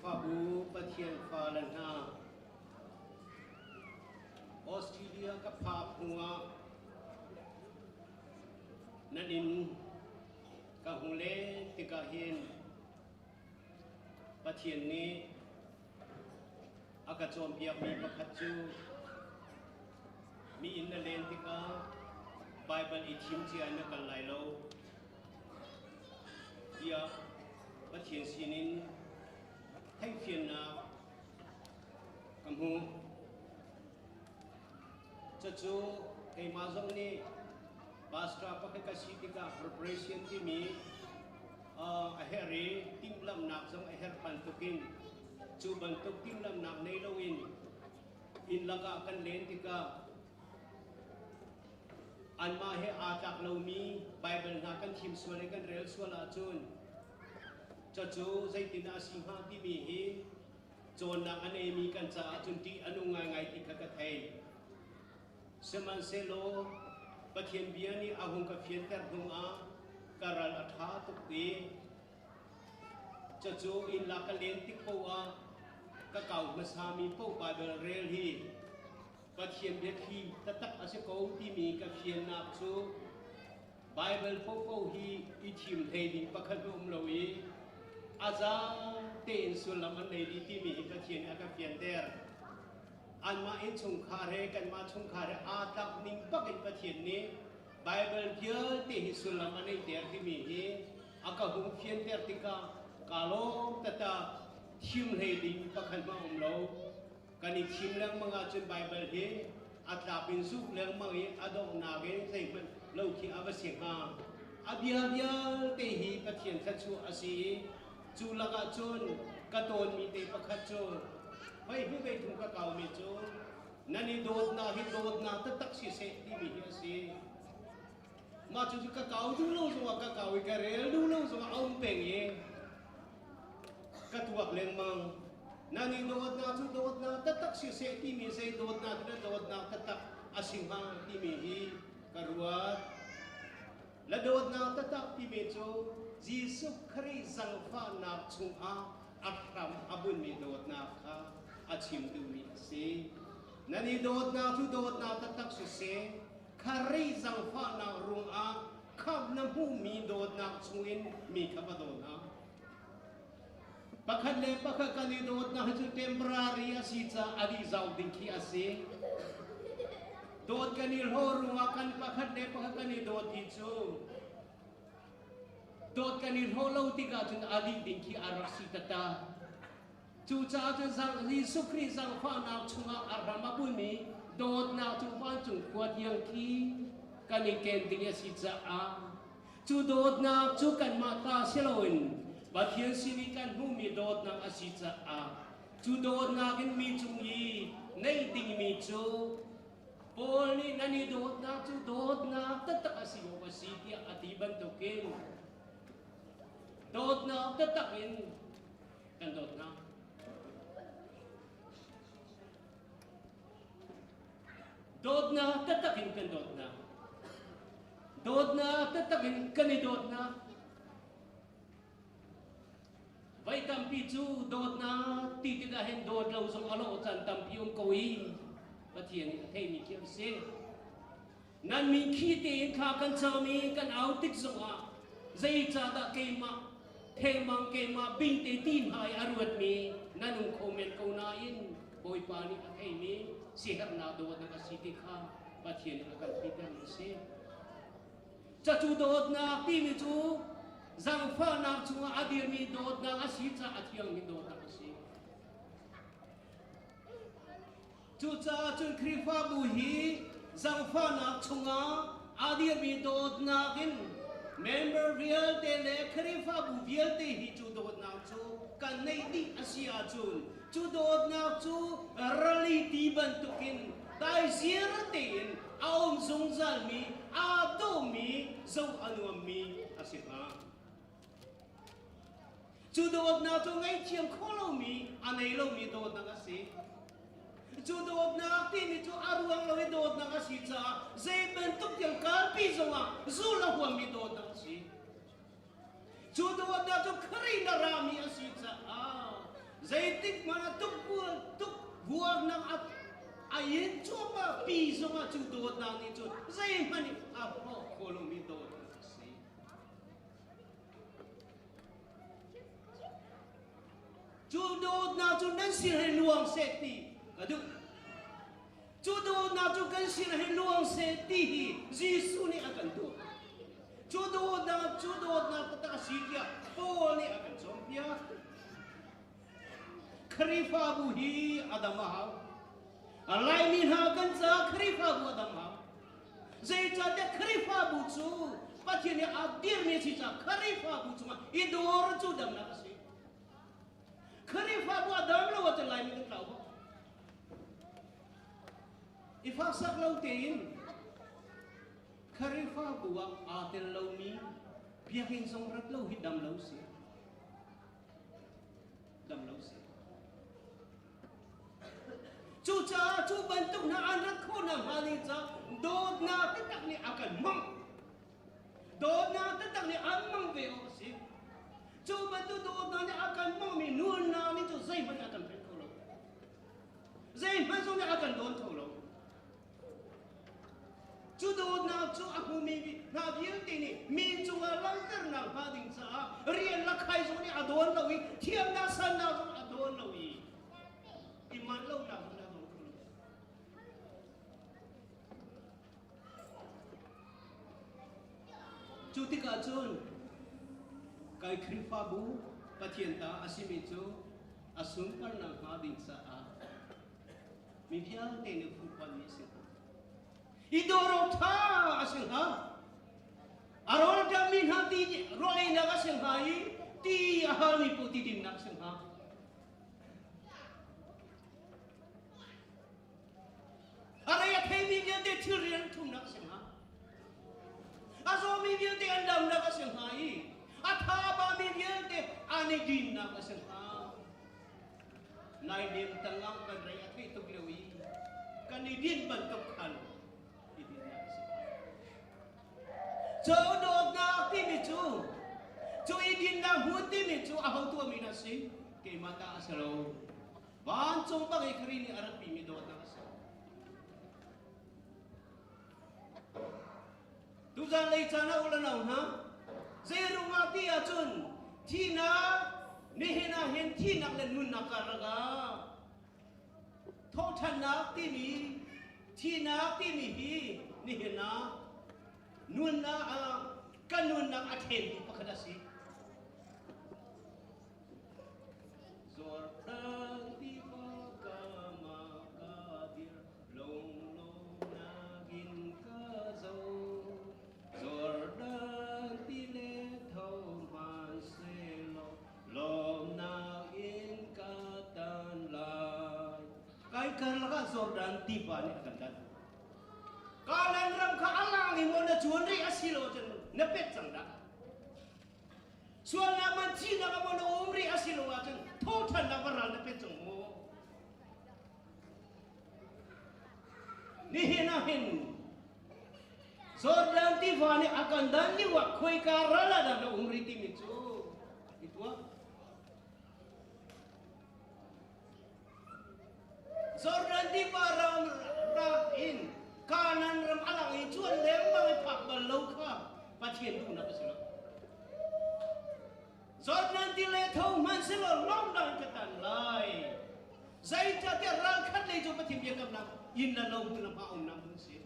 Khrihfabu Pathian fale hna, Australia ka phak hnuah nan inn ka hung len tikah hin Pathian nih a ka cawnpiakmi pakhat cu mi inn na len tikah Baibal i thim cia in na kal lai lo tiah Pathian sinin theihfiannak ka hmuh. Cucu keimah zong nih pastor pakhat ka si tikah preparation timi a herh i timhlamhnak zong a herh bantukin cu bantuk timhlamhnak nei loin inn lakah kan len tikah anmah he aa tlak lomi Baibal hna kan thim sual i kan rel sual ahcun cucu zeitindah a si hnga timi hi cawnnak a neimi kan caah cun ṭih a nung ngaingai ti kha ka thei. Sihmanhsehlaw Pathian bia nih a hung ka fianter hnuah ka ral a ṭha tuk i cucu inn lak ka len tik paoh ah ka kau hmasami paoh Baibal rel hi Pathian biathli taktak a si ko timi ka fiannak cu Baibal paohpaoh hi i thim hlei ding pakhat a um lo i a za tein sullam an nei dih timi hi Pathian nih a ka fianter. Anmah innchungkhar he kanmah chungkhar he aa tlak ning bak in Pathian nih Baibal vialte hi sullam a neihter timi hi a ka hung fianter tikah kaa lawm taktak. Thim hlei ding pakhat hmanh a um lo. Kan i thim lengmang ahcun Baibal hi a tlap in zuk lengmang i a donghnak in zeihmanh lo khi a va si hnga. A bia vialte hi Pathian thluachuah a si i cu lakah cun ka tawnmi te pakhat cu hei hnu vei thum ka kaumi cu nan i dawtnak hi dawtnak taktak siseh timi hi a si. Mah cu ka kau duh lo zongah ka kau i ka rel duh lo zongah a um peng i ka tuak lengmang. Nan i dawtnak cu dawtnak taktak siseh timi zei dawtnak le dawtnak taktak a si hnga timi hi ka ruat. La dawtnak taktak timi cu Jesuh Khrih zangfahnak chungah a hram a bunmi dawtnak kha a chim duhmi a si. Nan i dawtnak cu dawtnak taktak siseh, Khrih zangfahnak ruangah khamh na hmuhmi dawtnak chungin mi kha va daw hna. Pakhat le pakhat kan i dawtnak hi cu temporary a si caah a dih zau ding khi a si. Dawt kan i hlawh ruangah kan pakhat le pakhat kan i dawt hi cu dawt kan i hlawh lo tikah cun a dih ding khi a rak si tata. Cucaah cun Jesuh Khrih zaangfahnak chungah a ram a bunmi dawtnak cu vancung khua tiang khi kan i ken ding a si caah cu dawtnak cu kanmah ta si loin Pathian sin i kan hmuhmi dawtnak a si caah cu dawtnak in mi cung i neih dingmi cu Paul nih nan i dawtnak cu dawtnak taktak a si awk a si tiah a ti bantukin dawtnak taktak in kan dawt hna. Dawtnak taktak in kan dawt hna. Dawtnak taktak in kan i dawt hna. Voi tampi cu dawtnak ti tikah hin dawt lo zong a lawh caan tampi um ko i Pathian nih a theimi khi an si. Nan min khi tein thla kan cam i kan au tik zongah zeicahdah keimah thengmang keimah bingte ti hna i a ruatmi nan um kho men ko nain Bawipa nih a theimi siherhnak dawtnak a si ti kha Pathian nih a kan theihtermi a si. Cacu dawtnak timi cu zaangfahnak chungah a dirmi dawtnak a si caah a thiangmi dawtnak a si. Cucaah cun Khrihfabu hi zaangfahnak chungah aa dirmi dawtnak in member vialte le Khrihfabu vialte hi cu dawtnak cu kan neih dih a si ahcun cu dawtnak cu rali ti bantukin daizir tein a um zungzalmi aa dawhmi zoh a nuammi a si hnga. Cu dawtnak cu ngaihthiam kho lomi a nei lomi dawtnak a si. Cu dawtnak timi cu a ruang lo i dawtnak a si caah zei bantuk tiang kalpi zongah zul a huammi dawtnak a si. Cu dawtnak cu Khrih na rami a si caah. Zeitik hmanh ah tuk vuaknak a in cuahmah pi zongah cu dawtnak nih cun zeihmanh in a hrawh kho lomi dawtnak a si. Cu dawtnak cu nan sin he luang seh ti ka duh. Cu dawtnak cu kan sin he luang seh ti hi Jesuh nih a kan duh. Cu dawtnak cu dawtnak taktak a si tiah Paul nih a kan cawnpiak. Khrihfabu hi a dam a hau. Laimi hna kan caah Khrihfabu a dam hau. Zeicahtiah Khrihfabu cu Pathian nih a dirmi a si caah Khrihfabu cungah i dawr cu damnak a si. Khrihfabu a dam lo ahcun Laimi kan tlau bak. I faksak lo tein Khrihfabu ah aa tel lomi biakinn zong rat lo hi dam lo si. Dam lo si. Cucaah cu bantuk hna an rat khawhnak hnga ding caah dawtnak taktak nih a kan mangh. Dawtnak taktak nih an mang ve awk a si. Cu bantuk dawtnak nih a kan manghmi nunnak nih cu zeihmanh a kan pek kho lo. Zeihmanh zong nih a kan dawn kho lo. Cu dawtnak cu a hmumi hna vialte nih mi cungah langhternak hnga ding caah rian la khai zong nih a dawn lo i thiamnak sannak zong a dawn lo i i manh lonak zong a dawn kho lo. Cu tikah cun kai Khrihfabu Pathian ta a simi cu a sunparnak hnga ding caah mi vialte nih fuhpanh a si hnga. I dawr ṭha a si hnga. A rawl ṭammi hna ti rawl einak a si hnga i ti a halmi paoh ti dinnak a si hnga. A rei a theimi vialte thilri an ṭhumnak a si hnga. A zawmi vialte an damnak a si hnga i a tha a bami vialte an i dinnak a si hnga. Nainem tangah kan rei a theih tuk lio i kan i din bantuk khan i dinnak a si. Cu dawtnak timi cu cu i dinnak hmun timi cu aho tuahmi na si? Keimah ta a si lo. Vancung bang i Khrih nih a ratpimi dawtnak a si. Tuzan lei caan ah u le nau hna, zeirung ah ti ahcun thihnak nihin ah hin thihnak le nunnak karlak ah thawhṭhannak timi thihnak timi hi nihin ah nunnak ah kan nunnak a ṭhentu pakhat a si. Jordan tiva kam ah ka dir, lunglawmnak in ka zo. Jordan tile tho hmanhsehlaw, lawmnak in ka tan lai. Kai karlak ah Jordan tiva nih a kan dan. Kanan ram kha a lang i maw na cuan rih a si lo ahcun na pet cang dah. Sualnak man thihnak a mon a um rih a si lo ahcun thawṭhannak va ral na pet cang mu. Nihin ah hin Jordan tiva nih a kan dan lio ah khoika ral ah dah na um rih timi cu i tuah. Jordan tiva ram rak in Kanan ram a lang i cuan lengmang i phak bal lo kha Pathian duhnak a si lo. Jordan ti le tho hmanhsehlaw lawmnak in ka tan lai. Zeicahtiah ralkhat lei cu Pathian biakamnak inn le lo hmun a hma umnak hmun si.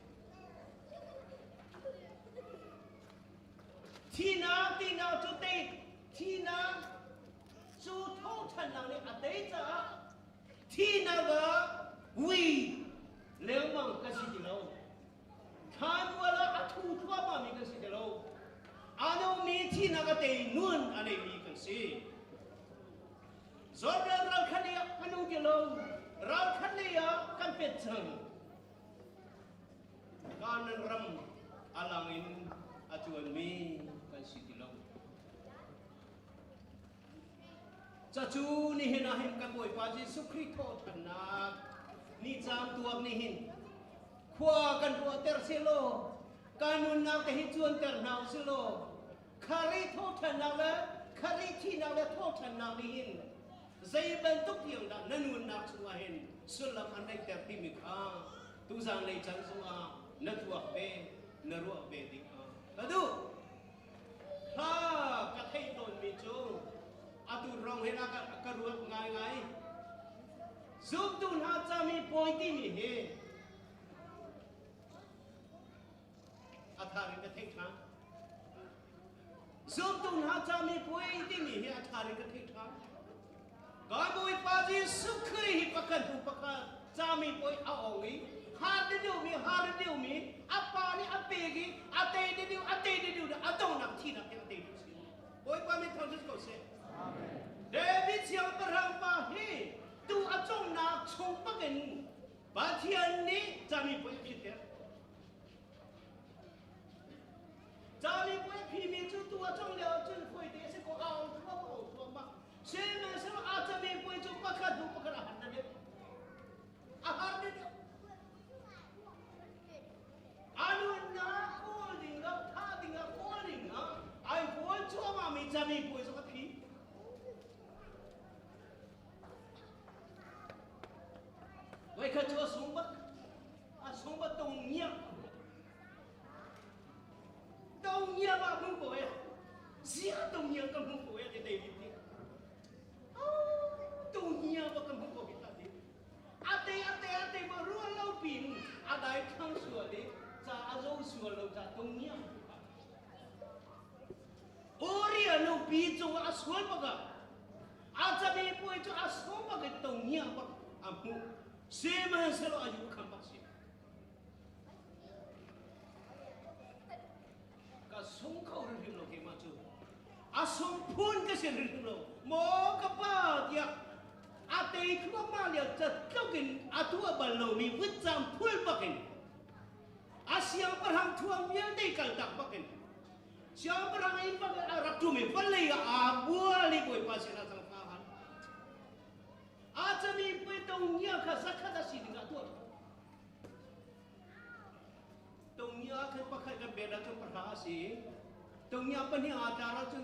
Thihnak tinak cu tei thihnak Cu thawngthanhnak nih a tei caah thihnak ah vui lengmang kan si ti lo. Thlanmual ah a thu thluahmahmi kan si ti lo. A nungmi thihnak a tei nun a neimi kan si. Jordan ral khat lei ah kan nung ti lo. Ral khat lei ah kan pet cang. Kanan ram a lang in a cuanmi kan si ti lo. Cacu nihin ah hin kan Bawipa Jesuh Khrih thawhṭhannak ni caan tuak nih hin khua kan ruahter selaw kan nunnak te hi cuanter hna u silaw Khrih thawhṭhannak le Khrih thihnak le thawhṭhannak nih hin Zei bantuk tiang dah na nunnak chungah hin sullam an neihter timi kha tuzan lei can zongah na tuak ve, na ruah ve ding ah ka duh. Hla ka theih tawnmi cu atu rong hin a ka ruat ngaingai. Zumtu hna cami pawi timi hi a thar in ka theih ṭhan. Zumtu hna cami puai timi hi a thar in ka theih ṭhan. Kan Bawipa Jesuh Khrih hi pakhat hnu pakhat cami puai a ong i har deuhmi har deuhmi a pa nih a pek i a tei deuh a tei deuh a donghnak thihnak hi a tei deuh si. Bawipa min thangṭhat ko seh. David siangpahrang pa hi tu a cungnak chung bakin Pathian nih cami puai a phiter. Cami puai a phimi cu tu a cung lio cun khuai te a si ko a ong thluam a ong thluam Sihmanhsehlaw a cami puai cu pakhat hnu pakhat a har na deuh. A har na deuh. A nunnak kawl ding ah thah ding ah kawl ding ah ai kawl cuahmah mi cami puai zong a phi. Voikhat cu a sung bak. A sung bak tong ngiak. Tong ngiak ah hmung ko e. Zia tong ngiak ka hmung ko e ti David nih. Tong ngiak bak ka hmung ko hi ta ti. A te a te a te ba rual lo pin a dai thang sual i ca a zo sual lo ca tong ngiak. Uriah nupi cungah a sual bak ah a camipuai cu a sung bak in tongia bak a hmuh. Sihmanhsehlaw a yu kham bak si. Ka sung kho hrimhrim lo keimah cu. A sung phun ka si hrimhrim lo. Maw ka pa tiah a tei thluahmah lio catluk in a tuah bal lomi vutcam phul bak in a siangpahrang thuam vialte kaltak bak in Siangpahrang inn bak a rak ṭum i vawlei ah aa bual i Bawipa sinah cang fa han. A cami puai tongia kha zakhat a si dingah tuah. Tongia khan pakhat kan bel ahcun pahra a si. Tongia pahnih aa tlar ahcun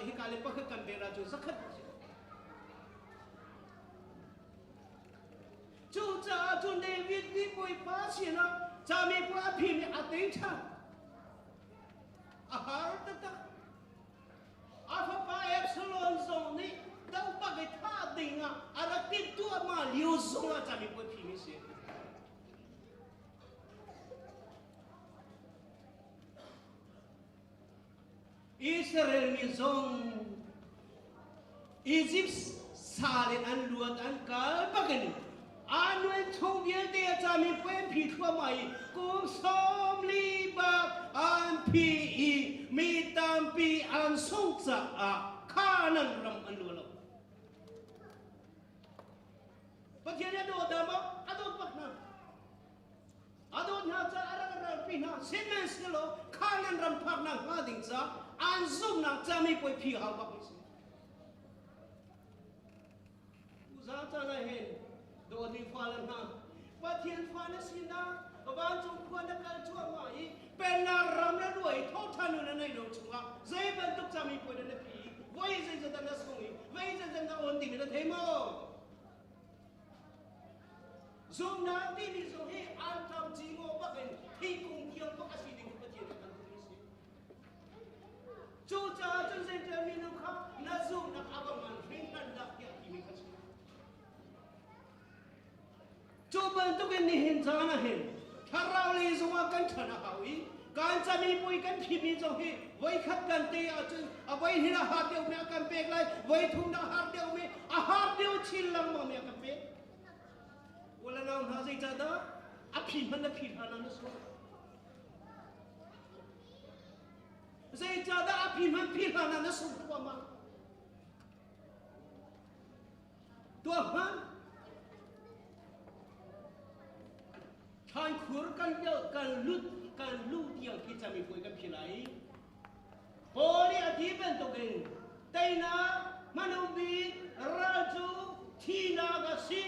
hika le pakhat kan bel ahcun zakhat a si. Cucaah cun David nih Bawipa sinah cami puai a phim i a tei ṭhan. A har taktak. A fapa Absalom zong nih dopak i thah ding ah a rak timhtuahmah lio zong ah cami puai phim a si. Israel mi zong Egypt sal in an luat an kal bakin aa nuai chung vialte a cami puai an phi thluahmah i kum 40 bak an phi i mi tampi an sung caah Canaan ram an luat lo. Pathian nih a dawt hna maw? A dawt bak hna. A dawt hna caah a rak ralpi hna. Sihmanhsehlaw Canaan ram phaknak hnga ding caah an zumhnak cami puai phi hau bak a si. Tuzaan caan ah hin dawtmi fale hna, Pathian fa na sinak vancung khua na kal cuahmah i pennak ram na ruah i thawhṭhan nun na neih lo chungah zei bantuk cami puai dah na phi i voi zeizat dah na sung i voi zeizat na awn timi na thei maw? Zumhnak timi zong hi anṭam cingaw bak in thingkung tiang bak a si ding Pathian nih kan duhmi a si. Cucaah cun Zentail minu kha na zumhnak a va ngan hringhran dah tiah timi kha si. Cu bantukin nihin caan ah hin thlarau lei zongah kan ṭhan a hau i kan camipui kan phimi zong hi voikhat kan te ahcun a voi hin a har deuhmi a kan pek lai, voi thum dah a har deuhmi a har deuh chin lengmangmi a kan pek. U le nau hna zeicahdah a phi hmanh na phi hlan ah na sual? Zeicahdah a phi hmanh phi hlan ah na sung thluahmah? Tuah hmanh. Thlankhur kan kan lut kan luh tiang khi camipuai kan phi lai. Paul nih a ti bantukin teinak hmanung bik ral cu thihnak a si.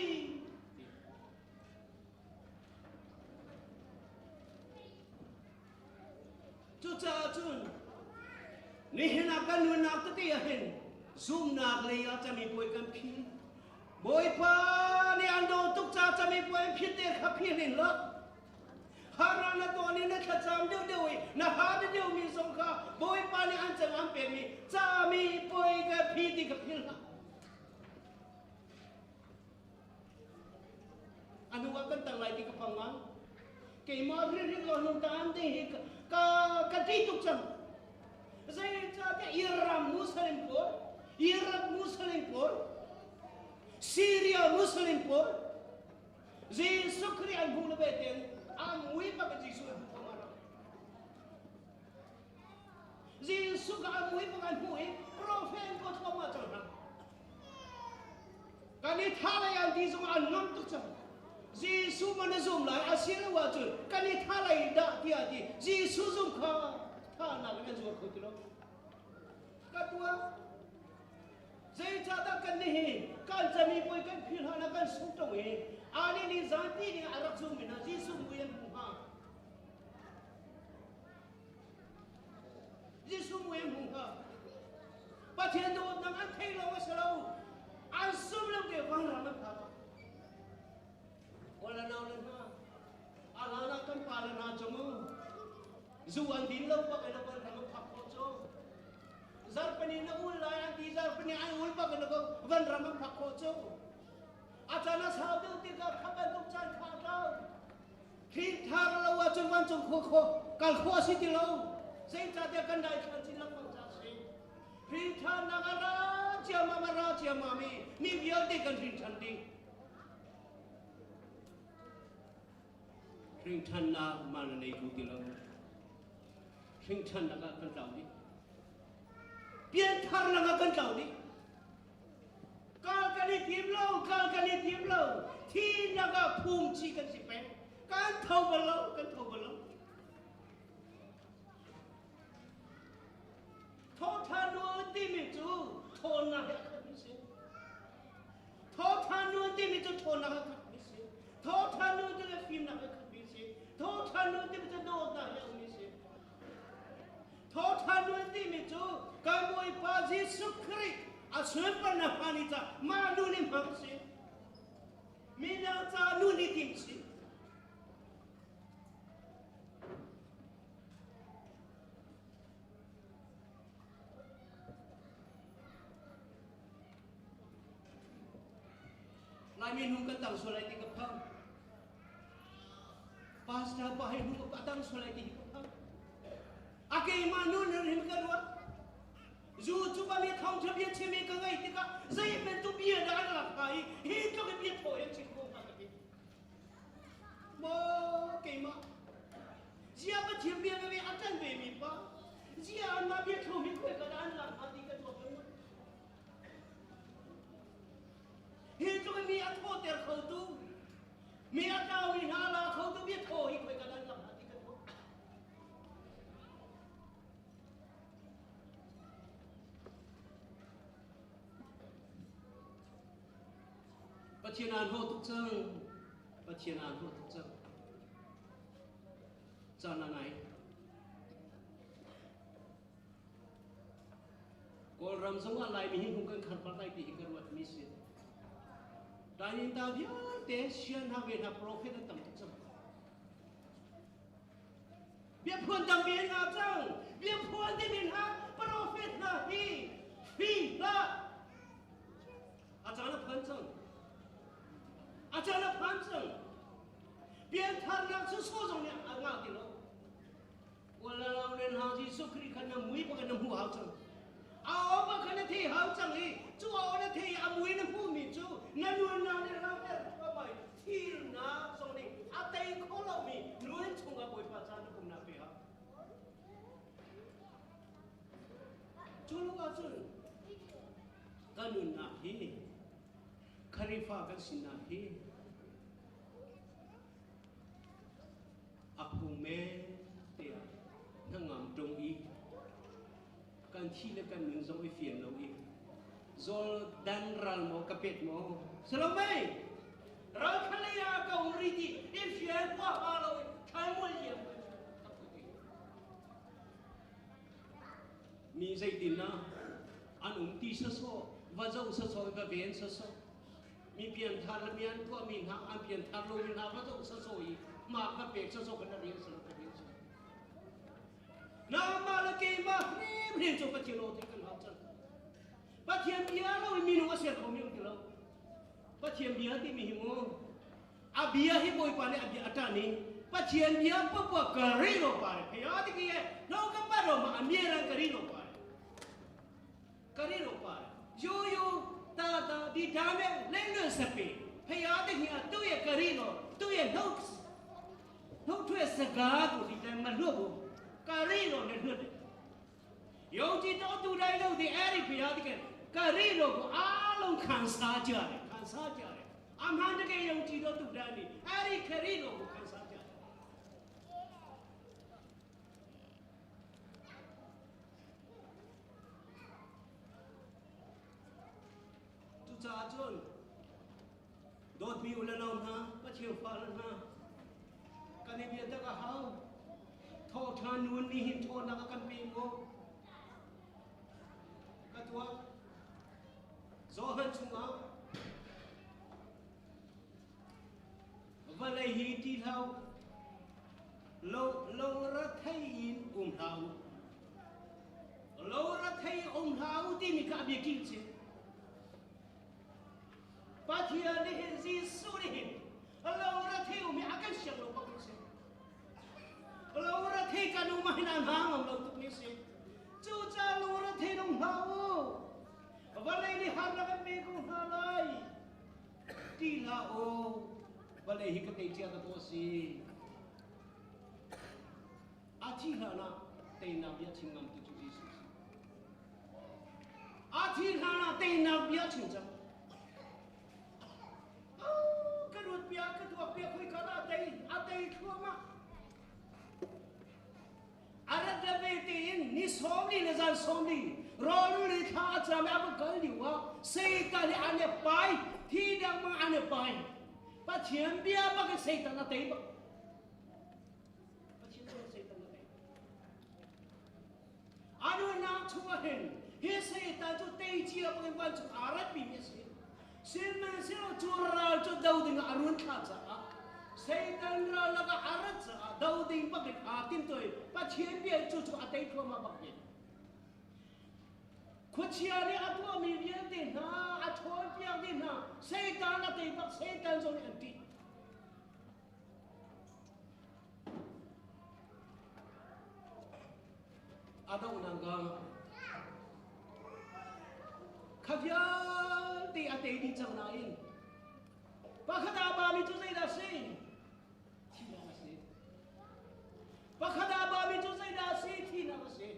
Cucaah cun nihin ah kan nunnak tete ah hin zumhnak lei ah camipuai kan phi. Bawipa nih an daw tuk ca camipuai phit te kha phih hin lo. Hara na tuan i na thlacam deuhdeuh i na ha deuhmi zong kha Bawipa nih an cang an pekmi camipuai ka phi ti ka philh hlah. A hnu ah kan tang lai ti ka phang ngai. Keimah rinrin lo hnung tan ding hi ka ka ṭih tuk cang. Zeicahtiah Iran Muslim pawl, Iraq Muslim pawl, Syria Muslim pawl, Jesuh Khrih an hmuh le ve ten an mui bak in Jesuh an hmuh thawng ram. Jesuh ka an mui bak an hmuh i prophet ko thawng ah cang hna. Kan i tha lai an ti zong an ngam tuk cang. Jesuh man na zum lai a si lo ahcun kan i tha lai dah tiah ti Jesuh zum kha tha nak in an zuar kho ti lo. Ka tuah. Zeicahdah kan nih hi kan cami puai kan phil hna kan sung ṭung i ani nih zanti ning a rak zum mi hna Jesuh mui an hmu hnga. Jesuh mui an hmu hnga. Pathian dawtnak an thei lo a si lo. An sum lo te vanram an phak. Wala nau le hna. A hlan ah kan pa le hna cu mu zu an din lo bak in vanram an phak khawh cu. Zarhpini na ul lai an ti zarhpini an ul bak in vanram an phak khawh cu. A caan a sau deuh tikah kha bantuk caan kha a tlau. Thil thar lo ahcun vancung khua kho kal khawh a si ti lo. Zeicahtiah kan daithlan chin lengmang ca a si. Hrinthannak a ra ciammam a ra ciammam i mi vialte kan hrinthan dih. Hrinthannak man a nei tu ti lo. Hrinthannak ah kan tlau dih. Piantharnak ah kan tlau dih. Kal kan i tim lo, kal kan i tim lo. Thihnak ah phum chi kan si peng. Kan tho bal lo, kan tho bal lo. Thawṭha nun timi cu ṭhawnnak he a khatmi si. Thawṭha nun timi cu ṭhawnnak he a khatmi si. Thawṭha nun cu fimnak he a khatmi si. Thawṭha nun timi cu dawtnak he a ummi si. Thawṭha nun timi cu kan Bawipa Jesuh Khrih a sunparnak hman i ca mah nun i hmang si. Midang ca nun i tim si. Laimi nu kan tang sual lai ti ka phang. Pastor pa he nu ka tang sual lai ti ka phang. A keimah nu nan him ka ruat. Zu cu ka mi thawng ṭha bia chim i ka ngaih tikah zei bantuk bia dah an lak hnga i hi tluk i bia thaw in chim ko hnga ka ti. Maw keimah zia Pathian bia ve a ṭan ve mi pa zia anmah bia thlum hi khoi ka dah an lak hnga ti ka tuak lengmang. Hi tluk in mi a thawter khotu mi a tlaumi hna a la khotu bia thaw hi khoi ka dah an lak hnga ti ka tuak. Pathian aa hnawh tuk cang. Pathian aa hnawh tuk cang. Caan a nai. Kawlram zong ah Laimi hi hung kan khar bak lai ti hi ka ruat mi si. Tainin ta vialte sian hna ve hna prophet an tam tuk cang. Biaphuan dang ve hna cang. Biaphuan ding in hna prophet hna hi fi hlah. A caan a phan cang. A caan a phan cang. Piantharnak cu so zong nih a ngah ti lo. Ualau len hau Jesuh Khrih kha na mui bak in na hmuh hau cang. A aw bak kha na thei hau cang i cu aw na thei i a mui na hmuhmi cu na nunnak nih ramter thluahmah i thilnak zong nih a tei kho lomi nun chungah Bawipa ca na pumnak pe hau. Cu lung ahcun ka nunnak hi Kharifa kan sinak hi a phung men tiah hnangam ṭung i kan thi le kan nun zong i fian lo i Jordan ral maw ka pet maw Salome ral khalei ah ka um ri ti i fian khua ha lo i thlaimual liam mi zeitin na an um ti sasawh va zoh sasawh va ven sasawh. Mi pianthar le mi an tuahmi hna an pianthar lomi hna va zoh sasaw i mah ka pek sasaw kan rian si lo ka rian si. Nangmah le keimah hrimhrim cu Pathian aw theih kan hau cang. Pathian bia lo in minung a ser khomi um ti lo. Pathian bia timi hi mu a bia hi Bawipa nih a bia a ṭan i Pathian bia popoah ka ri ro pare phei ti ki no ka pa ro ma a miran ka ri ro pare ka ri ro pare yu yu ta ta di ta me le le sape phei a ti hi a tu ye ka ri ro tu ye no no tu ye saga ku di ta ma lu bu ka ri ro ne lu ယုံကြည်တော်သူတိုင်းတို့ဒီအဲ့ဒီဘုရားသခင်ကရိတော်ကိုအားလုံးခံစားကြတယ်ခံစားကြတယ်အမှန်တကယ်ယုံကြည်တော်သူတိုင်းဒီအဲ့ဒီခရိတော်ကိုခံစားကြတယ်သူစာကျွန်းဒို့မီဦးလနောင်နာပချေဖာလနာကနေပြတကဟောင်း ထောทานุนนี่หินทอนักกันปีโมกตัวโซหันชุงเอาวะเลยฮีที่เท้าโลโลระไทยอินอุมเท้าโลระไทยอุมเท้าที่มีกาเบียกินเชปาเทียนี่เห็นซีสุนี่เห็นโลระไทยอุมีอากันเสียงโลปักเช lo ra thei kan um hin an hang om lo tuk ni si chu cha lo ra thei nong ha u vale ni har la kan me ko ha lai ti la o vale hi ka te chia ta ko si a thi hla na te na bia chim ngam tu chu Jesu si a thi hla na te na bia chim chang ka ruat bia ka tuak bia khoi ka la tei a tei thluama a rat le ve tein ni sawmli le zan sawmli rawl le thla a cam i a va kal lio ah Satan nih an i pai thi dengmang an i pai Pathian bia bak in Satan a tei bak Pathian bia Satan a tei a nunnak chungah hin hi Satan cu tei cia bak in vancung aa ratmi mi a si Sihmanhsehlaw cu ral cu do dingah a run thlah caah Satan ral lakah a rat caah do ding bakin aa timtuah i Pathian bia cu cu a tei thluahmah bak ve. Khuachia nih a tuahmi vialte hna a ṭhawnpiak dih hna Satan a tei bak Satan zong nih an ṭih. A donghnak ah kha vialte a tei dih cang nain pakhat aa bami cu zeidah a si? Thihnak a si. Pakhat aa bami cu zeidah a si? Thihnak a si.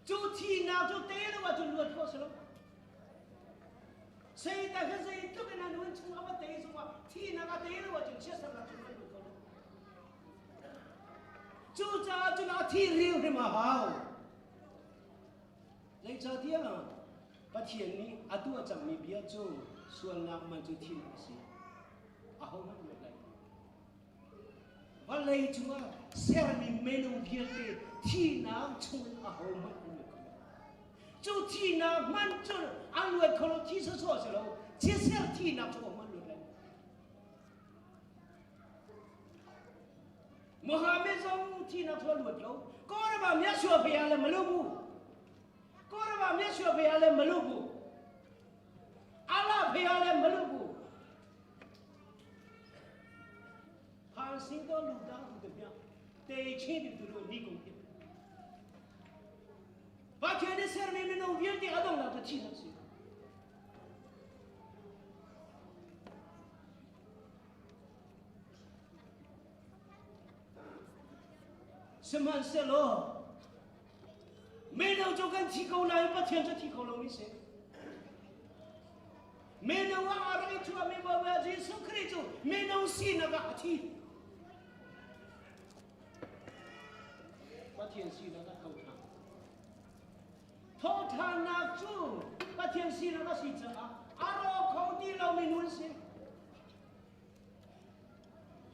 Cu thihnak cu te lo ahcun luat khawh si lo. Satan hi zeitluk in a nun chung a va tei zongah thihnak a tei lo ahcun chiatsernak cu kan lut kho lo. Cucaah cun a thih hrimhrim a hau. Zeicahtiah Pathian nih a tuah cangmi bia cu sualnak man cu thihnak a si. Ahohmanh luat lai lo. Vawlei cungah sermi minung vialte thihnak chungin ahohmanh an luat kho lo. Cu thihnak hmanh cu an luat kho lo, thi sawsawh a si lo. Chiatser thihnak cu ahohmanh luat lai lo. Muhammad zong thihnak cu a luat lo. Kawlram ah Myasua phei ah le Malubu. Kawlram ah Myasua phei ah le Malubu. Allah phei ah le Malubu. Phan sing to lu da tu te mya te che bi tu lu ni kong hi. Pathian nih sermi minung vialte a donghnak cu thihnak si. Sihmanhsehlaw mino cu kan thi ko lai Pathian cu thi kho lomi si. Mino ah a rak i chuahmi Bawipa Jesuh Khrih cu mino sinak ah a thi. Pathian sinak ah tho ṭhan. Thawhṭhannak cu Pathian sinak a si caah a rawk kho ti lomi nun si.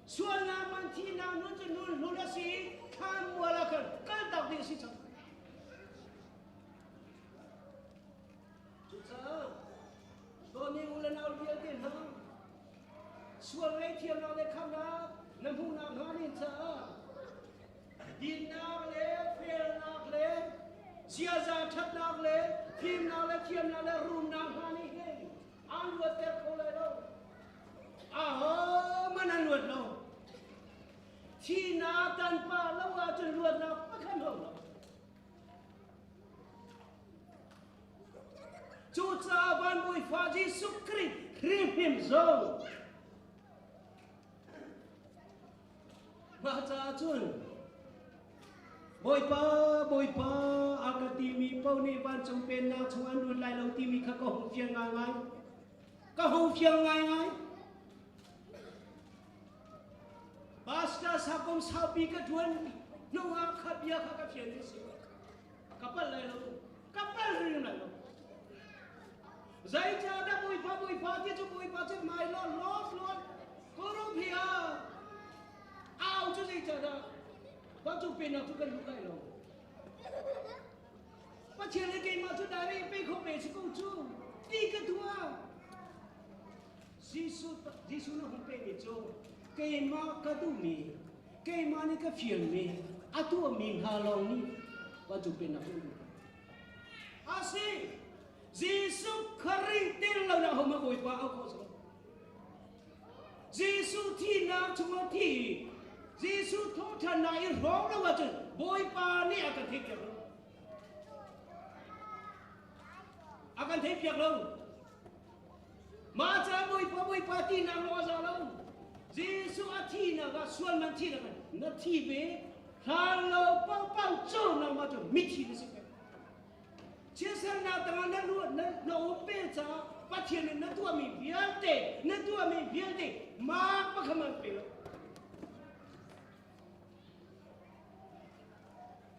Sualnak man thihnak nun cu nun hlun a si i thlan mual ah khan kaltak ding a si cang. Cucaah Sual ngaihthiamnak le khamhnak na hmuhnak hnga ding caah dinnak le felnak le ziaza ṭhatnak le fimnak le thiamnak le rumnak hna nih hin an luatter kho lai lo. Ahohmanh an luat lo. Thihnak kan pah lo ahcun luatnak pakhat hong lo. Cucaah van Bawipa Jesuh Khrih hrimhrim zong mah caah cun Bawipa, Bawipa a ka timi paoh nih vancung pennak chung an lut lai lo timi kha ka hung fiang ngaingai. Ka hung fiang ngaingai. Pastor sakom saupi ka ṭuan hnu ah kha bia kha ka fian i si. Ka palh lai lo. Ka palh hrim lai lo. Zeicahdah Bawipa Bawipa ti cu Bawipa cu mai law lawt lawt kawlram hi ah au cu zeicahdah vancung pennak cu kan luh lai lo. Pathian le keimah cu dai pe kho pe si ko cu ti ka tuah. Jesuh Jesuh na hung pemi cu keimah ka duhmi keimah nih ka fialmi a tuahmi hna lawng nih vancung pennak cu an duh. A si Jesuh Khrih tel lo na homa Bawipa au khawh si Jesuh thihnak chungah thi Jesuh thawhṭhannak i hrawm lo ahcun Bawipa nih a kan theihpiak lo. A kan theihpiak lo. Mah ca Bawipa Bawipa tinak lawng a za lo. Jesuh a thihnak ah sual man thihnak ah na thi ve hlan lo paohpaoh cu nangmah cu mithi na si peng. Chiatsernak tangah na luat na, na um pe caah Pathian nih na tuahmi vialte na tuahmi vialte mak pakhat man pe lo.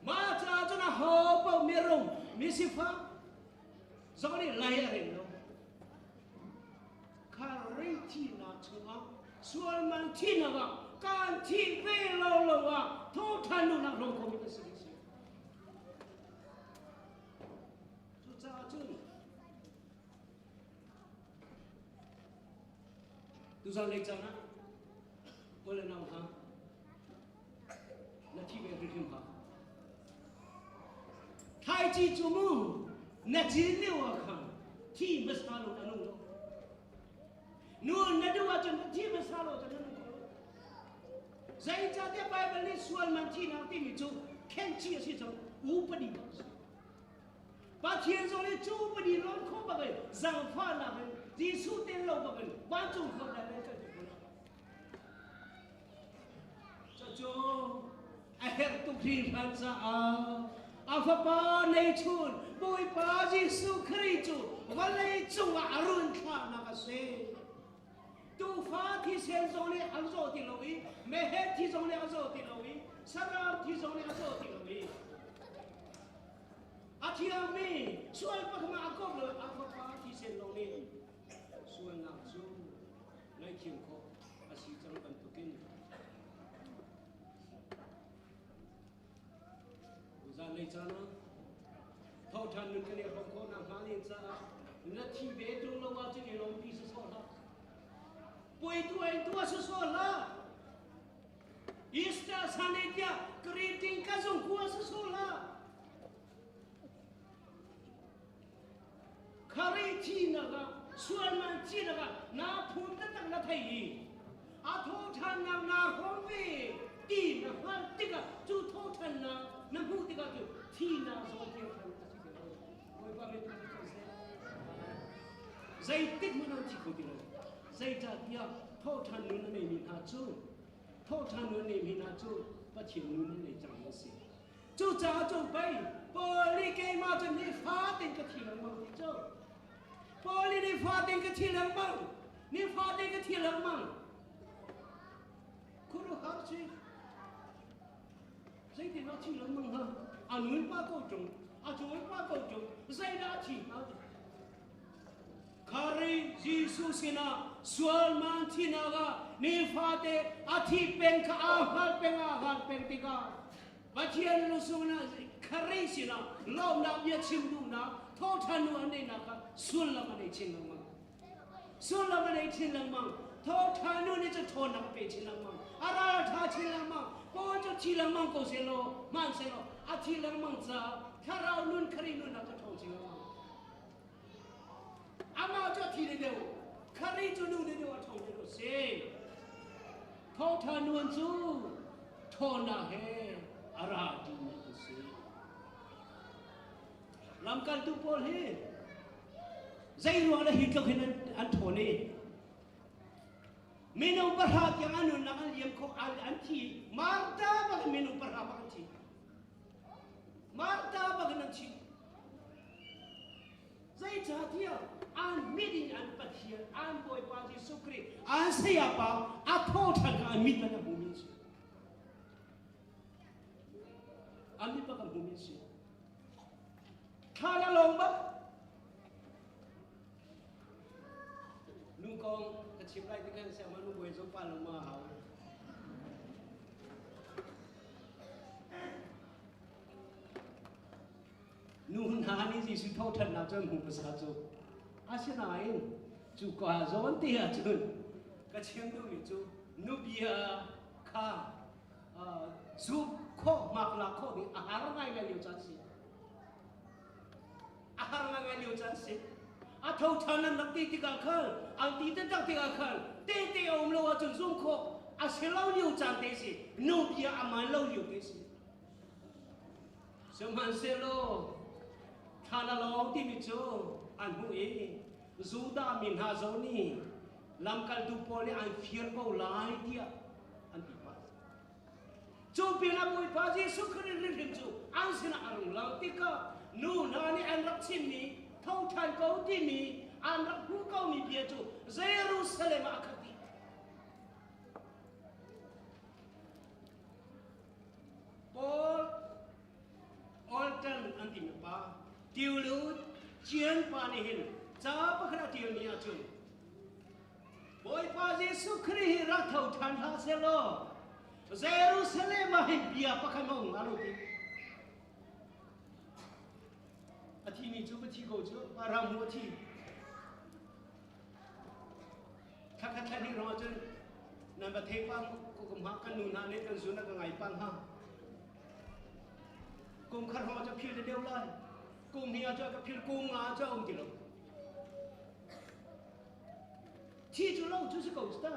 Mah caah cun a ho paoh mirum misifak zong nih lai a rem lo. Kha thihnak chungah sualman thihnak ah kan thih ve lo lo ah thawhṭhan duhnak hlawm khomi kan si ding si. Cucaah cun tuzan lei caan ah kawl le nau hna na thi ve hrimhrim hna. Thlaici cu mu na cin lio ah khan thi hmasa lo na nung lo. Nu na duh ahcun na thi hmasa lo cun na nung kho lo. Zeicahtiah Baibal nih sual man thihnak timi cu khenhchih a si cang upadi bak a si. Pathian zong nih cu upadi lawn khawh bak in zaangfahnak in Jesuh tel lo bak in vancung khua dai kan ti ko. Cucu a herh tuk hringhran caah a fapa neihchun Bawipa Jesuh Khrih cu vawlei cungah a run thlahnak a si. Tuufa thisen zong nih an zaw ti lo i meheh thi zong nih a zaw ti lo i saram thi zong nih a zaw ti lo i a thiangmi sual pakhat a kawm lo a fapa thisen lawng nih sualnak cu ngaihthiam khawh a si cang bantukin zanlei caan ah thoṭhan nun kan i hrawm khawh nakhnga len caah na thi ve ṭung lo ahcun i lawmpi sawsawh hlah. Puai tuah in tuah sawsawh hlah. Easter Sunday tiah greeting ka zung kua sawsawh hlah. Khari thinak ah sualman thinak ah naa phun taktak na thei i a thawhṭhannak naa hrawm ve ti na hngalh tikah cu thawhṭhannak na hmuh tikah cu thihnak zong thiangthan a si ti lo. Bawipa min tu cu seh. Zeitik hmanh an thi kho ti lo. Zeicahtiah thawhṭhan nun a neimi hna cu thawhṭhan nun a neimi hna cu Pathian nun an nei cang an si. Cucaah cu pei Paul nih keimah cu nifatin ka thi lengmang ti cu. Paul nih nifatin ka thi lengmang. Nifatin ka thi lengmang. Khuaruahhar si. Zeitin a thi lengmang hnga? A nun pa ko ṭung, a cawl pa ko ṭung, zeidah a thi hnga ti? Khari Jesuh sinah sualman thinak ah nifate a thi peng kha aa hngal peng aa hngal peng tikah Pathian lusung ah Khari sinah lawmnak bia chim duhnak thawhṭhan nu an neihnak kha sullam a nei chin lengmang. Sullam a nei chin lengmang. Thawngṭha nu nih cun ṭhawnnak a pe chin lengmang. A ral a ṭha chin lengmang. Paul cu thi lengmang ko sehlaw, hmanhsehlaw a thi lengmang caah thlarau nun Khrih nunnak cu ṭhawng chin lengmang. Amah cu a thi deuh, Khrih cu nu deuh a ṭhawng deuh a si. Thawngṭha nuan cu ṭhawnnak he a ra ṭimi an si. Lamkaltu pawl hi zei ruang dah hi tluk hin an ṭhawn i minung pahra tiang an nunnak an liam kho an thi. Marta bak in minung pahra bak an thi. Marta bak in an thi. Zeicahtiah an mit in an Pathian, an Bawipa Jesuh Khrih, an sayapa a thawṭhan kha an mit an hmumi a si. An mit bak an hmumi a si. Thla na lawng bak. Nu kong ka chim lai ti kan siang nu buai zong pa lo ma hau. Nu hna nih Jesuh thawṭhannak cu an hmuh hmasa cu. Asinain cu ka zawn te ahcun ka chim duhmi cu nu bia kha zumh khawh hmak lak khawh ding a har ngaingai lio caan si. A har ngaingai lio caan si. A tho ṭhan an rak ti tikah khan an ti taktak tikah khan tehte a um lo ahcun zumh khawh a si lo lio caan te si. Nu bia a man lo lio te si. Sihmanhsehlaw thla na lawng timi cu an hmuh i Judah mi hna zong nih lamkaltu pawl nih an fir ko lai tiah an ti pah. Cu pinah Bawipa Jesuh Khrih hrimhrim cu an sinah a rung lang tikah nu hna nih an rak chimmi tho ṭhan ko timi an rak hmuh komi bia cu Jerusalem ah a khat dih. Paul Alton an timi pa Tiulu Cian pa nih hin ca pakhat a ṭialmi ahcun Bawipa Jesuh Khrih hi rak tho ṭhan hlah sehlaw Jerusalem ah hin bia pakhat a um hnga lo ti. A thimi cu va thi ko cu, ram hu a thi. Thla khat thla hnih ruang ahcun nan va thei pang kum ha kan nu hna nih kan zun a ka ngai pang ha. Kum khat hrawng cu phil deuh lai. Kum hnih ah cu ka phil kum nga cu a um ti lo. Thi cu lo cu si ko ta.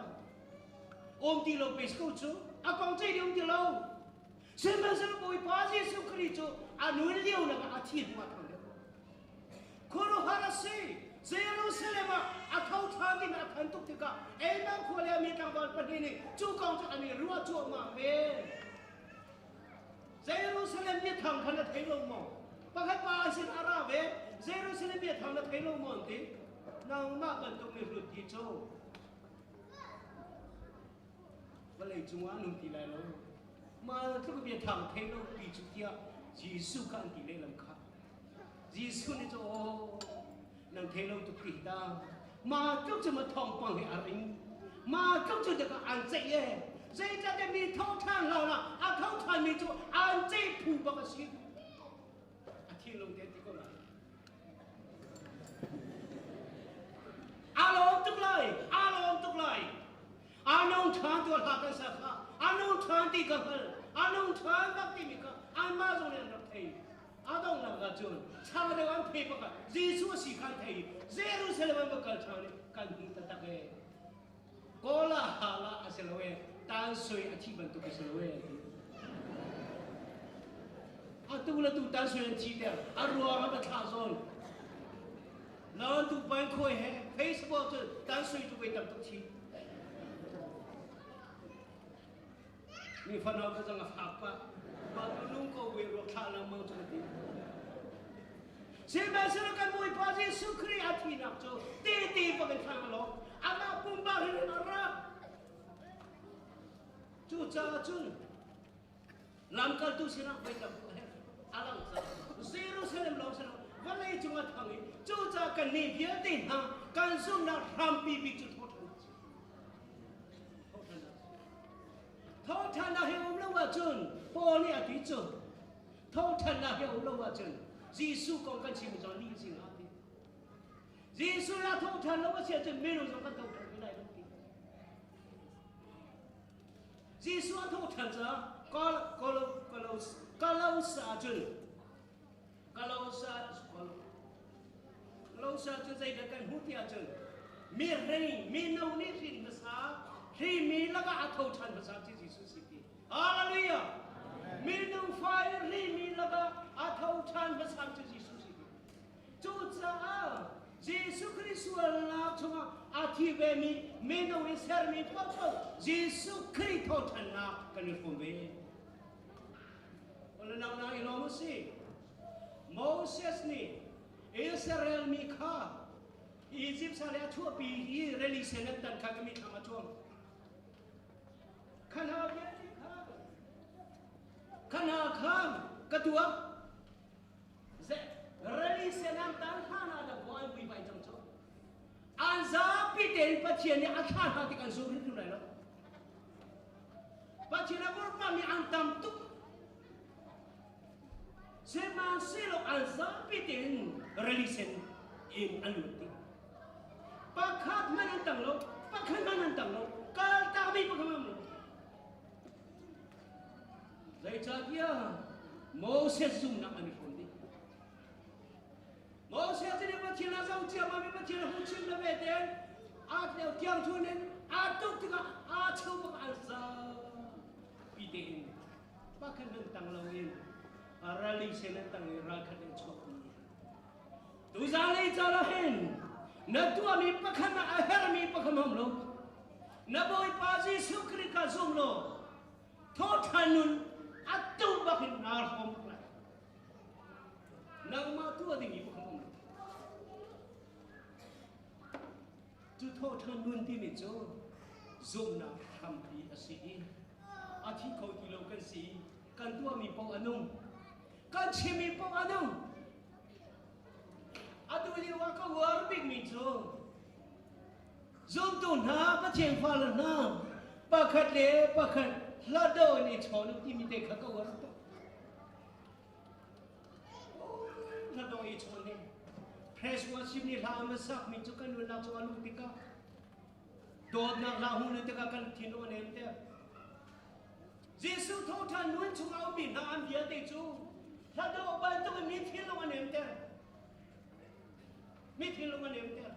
Um ti lo pe si ko cu. A kong cei um ti lo. Sihmanhsehlaw Bawipa Jesuh Khrih cu a nun lio nak ah a thi hnu ah thang deuh. Khuaruahhar a si. Jerusalem ah a tho ṭhan ding a than tuk tikah Emmaus khua le mi tlangval pahnih nih cu kong cu an i ruah cuahmah ve. Jerusalem biathang kha na thei lo maw? Pakhat pa sin a ra ve. Jerusalem biathang na thei lo maw an ti. Nangmah bantuk mihrut hi cu vawlei cungah an um ti lai lo. Mah tluk biathang thei lo pi cu tiah Jesuh kha an ti lehlam kha. Jesuh nih cu aw nan thei lo tuk ti ta ma tluk cu ma thawngpang hi a ring ma tluk cu deka an ceih e zeicahtiah mi thawngṭhan hlan ah a thawngṭhan mi cu an ceih phu bak a si a thinlung te ti ko lai a lawm tuk lai a lawm tuk lai a nung ṭhan tu hla kan sa kha a nung ṭhan ti ka hngal a nung ṭhan bak timi kha anmah zong nih an rak thei A donghnak ah cun chang deuh an thei pakhat Jesuh a si kha an thei i Jerusalem an va kal ṭhan i kan hmu taktak ee. Kawla hala a si lo ee, tan sui a thi bantuk a si lo ee ti. Atu le tu tan sui an thi ter, a ruang a va thlah zawn. Nawn tu pain khuai he Facebook cu tan sui tu wei tam tuk thi. Mi fanau ka zang a fak pah. Mah tu nung ko ve ruak thlah lengmang cu ka ti. Sihmanhsehlaw kan Bawipa Jesuh Khrih a thihnak cu tehte bak in thlang a lawm. Amah pumpak in a ra. Cucaah cun lamkaltu sinah voi tam a herh. A lang cang. Jerusalem lawng si lo, vawlei cung a thang i cucaah kannih vialte hna kan zumhnak hrampi bik cu thawhṭhan a si. Thawhṭhannak hi um lo ahcun Paul nih a ti cu thawhṭhannak hi um lo ahcun Jesuh kong kan chim zong lih si hnga ti. Jesuh a thawhṭhan lo a si ahcun minung zong kan thawhṭhan ve lai lo ti. Jesuh a thawh ṭhan caah Kolosa cun Kolosa Kolosa cu zeidah kan hmuh ti ahcun mi rei mino nih hrin hmasa hrimi lakah a tho ṭhan hmasa ti Jesuh si ti. Hallelujah! Minung fa i hrimi lakah a tho ṭhan hmasa cu Jesuh si ti. Cucaah Jesuh Khrih sualnak chungah a thi vemi minung i sermi paohpaoh Jesuh Khrih thawhṭhannak kan i hrawm ve. Unau i lawm u si. Moses nih Israel mi kha Egypt sal i a chuahpi i rili sen an tan kha ka mitthlam a cuang. Kha hna vialte kha kha hna kha ka tuah. Rili sen an tan hlan ah dah an vui vai cang cu. An zapi tein Pathian nih a thlah hna tik an zum hrimhrim lai lo. Pathian a vurpami an tam tuk. Sihmanhsehlaw an zapi tein rili sen in an lut dih. Pakhat hmanh an tang lo, pakhat hmanh an tang lo, kaltakmi pakhat hmanh lo. Zeicahtiah Moses zumhnak an i hrawm dih. Moses nih Pathian a zoh ciammam i Pathian a hmu chin le ve tein aa tleu tiang thun in aa tuk tikah aa cheu bak an zapi tein pakhat hmanh tang loin rali sen an tang i ralkhat in chuak mi. Tuzan lei cal ah hin na tuahmi pakhat ah a hermi pakhat hom lo. Na Bawipa Jesuh Khrih kha zum law thawṭhan nun atu bak in naa hrawm lai. Nangmah tuah ding i pakhat um lo. Cu thawṭhan nun timi cu zumhnak hrampi a si i a thi kho ti lo kan si i kan tuahmi paoh a nung. Kan chimmi paoh a nung. Atu lio ah ka uar bikmi cu zumtu hna Pathian fale hna pakhat le pakhat hlado in i chawn u timi te kha ka uar tuk. Hlado i chawn in Press worship nih hla an sak mi cu kan nunnak chung a luh tikah dawtnak hla hmu tikah kan thin a nem te. Jesuh thawhṭhan nun chung a ummi hna an vialte cu hladawh bantuk in mi thinlung a nemter. Mi thinlung a nemter.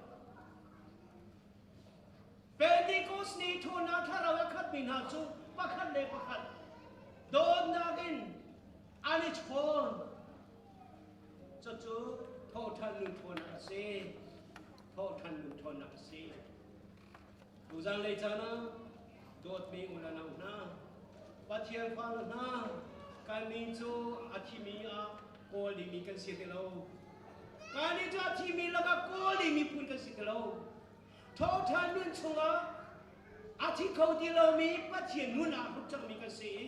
Pentecost ni ṭhawnnak thlarau a khatmi hna cu pakhat le pakhat dawtnak in an i chawn. Cucu thawhṭhan nun ṭhawnnak a si. Thawhṭhan nun ṭhawnnak a si. Tuzan lei caan ah dawtmi u le nau hna, Pathian fale hna, kannih cu a thimi ah kawl dingmi kan si ti lo. Kannih cu a thimi lakah kawl dingmi phun kan si ti lo. Thawngṭha nun chungah a thi kho ti lomi Pathian nun ah hruk cangmi kan si i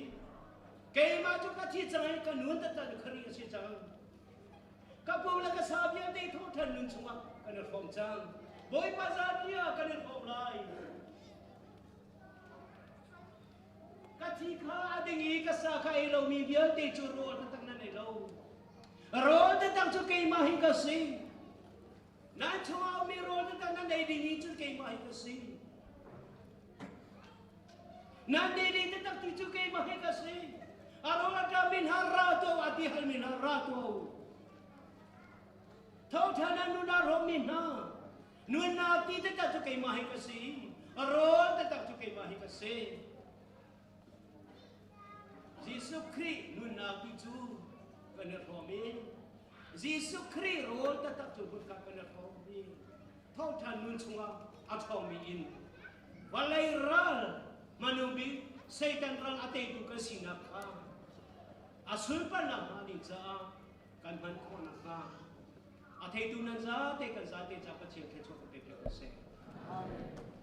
keimah cu ka thi cang i ka nun taktak cu Khrih a si cang. Ka pum le ka sa vialte thawhṭhan nun chungah kan i hrawm cang. Bawipa zanriah ah kan i hrawm lai. Ka thi kha a ding i ka sa kha ei lomi vialte cu rawl taktak nan ei lo. Rawl taktak cu keimah hi ka si. Nan chungah a ummi rawl taktak nan ei ding i cu keimah hi ka si. Nan dili taktak ti cu keimah hi ka si. A rawl a ṭammi hna ra tuah u, a ti halmi hna ra tuah u. Thawngṭha nan nun ah rawmmi hna, nunnak ti taktak cu keimah hi ka si. A rawl taktak cu keimah hi ka si. Jesuh Khrih nunnak ti cu kan i hrawm i Jesuh Khrih rawl taktak cu hmunkhat kan i hrawm i thawngṭha nun chungah a ṭhawngmi in vawlei ral hmanung bik Satan ral a teitu kan sinak kha a sunparnak hnga ding caah kan hman khawh nakhnga a theitu nan zate kan zate ca Pathian thluachuah kan pe piak seh. Amen.